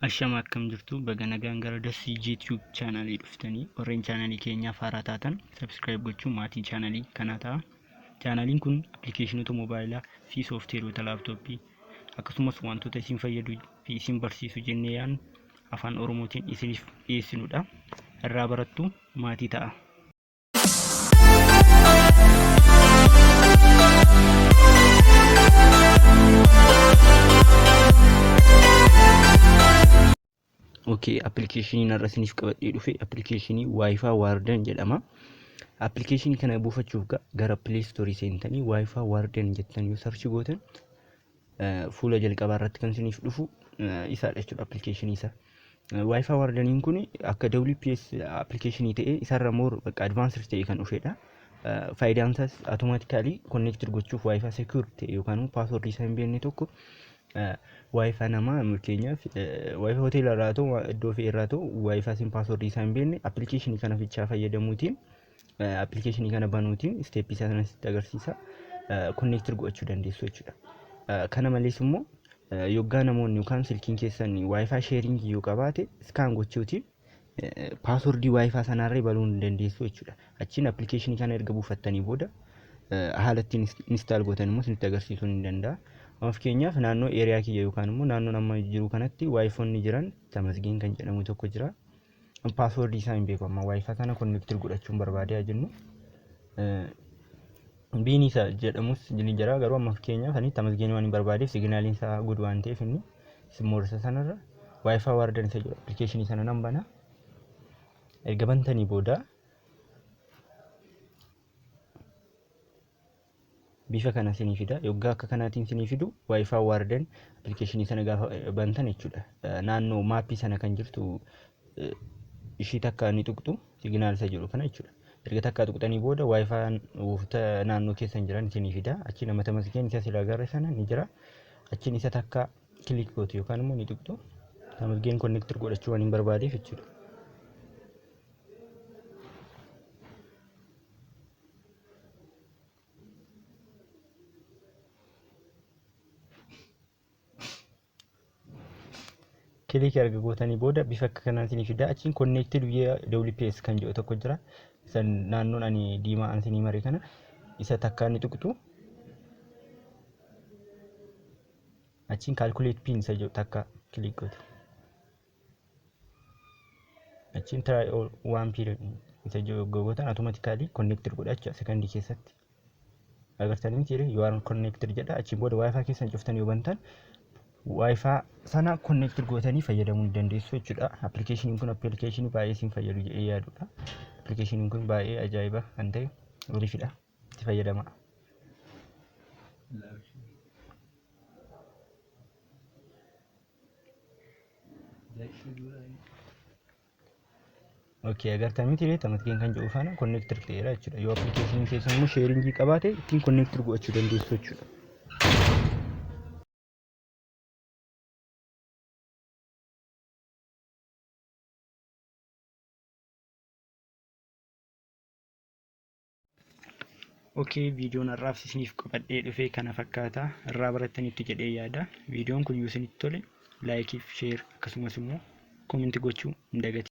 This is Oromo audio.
Ashama akkam jirtu, baga nagaan gara Dassii YouTube chaanalii dhuftanii. Warreen chaanalii keenyaaf haaraa taatan subscribe gochuun maatii chaanalii kanaa ta'a. Chaanaliin kun appilikeeshinoota moobaayilaa fi soofteerota laaptooppii akkasumas wantoota isin fayyadu fi isin barsiisu jennee yaadnu afaan Oromootiin isiniif dhiyeessinudha. Irraa barattu, maatii ta'a. Okay, appilikeeshiniin har'a isiniif qabadhee dhufe appilikeeshinii Wi-Fi Warden jedhama. Appilikeeshinii kana buufachuuf gara Play Store seentanii Wi-Fi Warden jettanii yoo search gootan fuula jalqabaa irratti kan isiniif dhufu isaadha jechuudha, appilikeeshinii isaa. Wi-Fi Wardeniin kun akka WPS appilikeeshinii ta'ee isarra more bakka advanced ta'e kan dhufedha. Faayidaan isaas automatically connected gochuuf Wi-Fi secure ta'e yookaan immoo password isaa hin beekne tokko Wi-Fi namaa, fakkeenyaaf Wi-Fi hoteela irraa ta'u, iddoo fe'e irraa ta'u, Wi-Fi isin password isaa hin beekne appilikeeshinii kana fichaa fayyadamuutiin, appilikeeshinii kana banuutiin isteeppii isaa sana sitti agarsiisa, connected gochuu dandeessu jechuudha. Kana malees immoo yoggaa namoonni yookaan silkiin keessan Wi-Fi sharing yoo qabaate scan gochuutiin paaswordii Wi-Fi sanaarree baluu ni dandeessu jechuudha. Achiin appilikeeshinii kana erga buufattanii booda haala ittiin install gootan immoo isinitti agarsiisuu ni danda'a. Amma fakkeenyaaf naannoo eeriyaa kiyya yookaan immoo naannoo amma jiru kanatti Wi-Fi jiran Tamasgeen kan jedhamu tokko jira. Paaswordii isaa hin beeku, amma Wi-Fi sana connect godhachuun barbaadee haa jennu. Biin isa jedhamus ni jira, garuu amma fakkeenyaaf ani Tamasgeen waan hin barbaadeef siginaaliin isaa good waan ta'eef inni simmoorsa sanarra Wi-Fi Warden isa jedhu appilikeeshinii sana nan bana. Erga bantanii booda bifa kana isinii fida. Yoggaa akka kanaatiin isinii fidu Wi-Fi Warden appilikeeshinii sana gaafa bantan jechuudha. Naannoo maappii sana kan jirtu ishii takka ni tuqxu, signal isa jedhu kana jechuudha. Erga takka tuqxanii booda Wi-Fi wuufta naannoo keessan jiran isinii fida. Achi nama Tamasgeen isa sila agarre sana ni jira. Achiin isa takka click gootu yookaan immoo ni tuqxu. Tamasgeen connect godhachuu waan hin barbaadeef jechuudha. Click erga gootanii booda bifa akka kanaan isinii fida. Achiin connected via WPS kan jedhu tokko jira. Isa naannoon ani diimaa an isinii mare kana isa takkaa ni tuqxu. Achiin calculate pin isa jedhu takka click gootu. Achiin try all one pin isa jedhu gootan automatically connected godha jechuudha sekondii keessatti. Agartanii miti, "You are connected" jedha. Achiin booda Wi-Fi keessan cuftanii yoo bantan Wi-Fi sana connected gootanii fayyadamuu ni dandeessu jechuudha. Appilikeeshiniin kun appilikeeshinii baay'ee isin fayyadu jedhee yaadudha. Appilikeeshiniin kun baay'ee ajaa'iba kan ta'e horiifidha. Itti fayyadamaa. Okay, agartan miti ree, Tamasgeen kan jedhu faana connected ta'eera jechuudha. Yoo appilikeeshiniin keessan immoo sharingii qabaate ittiin connected gochuu dandeessu jechuudha. Okay, viidiyoon har'aaf isiniif qabadhee dhufe kana fakkaata. Irraa barattanitti jedhee yaada. Viidiyoon kun yoo isinitti tole like fi share akkasumas immoo comment gochuu hin dagatinaa.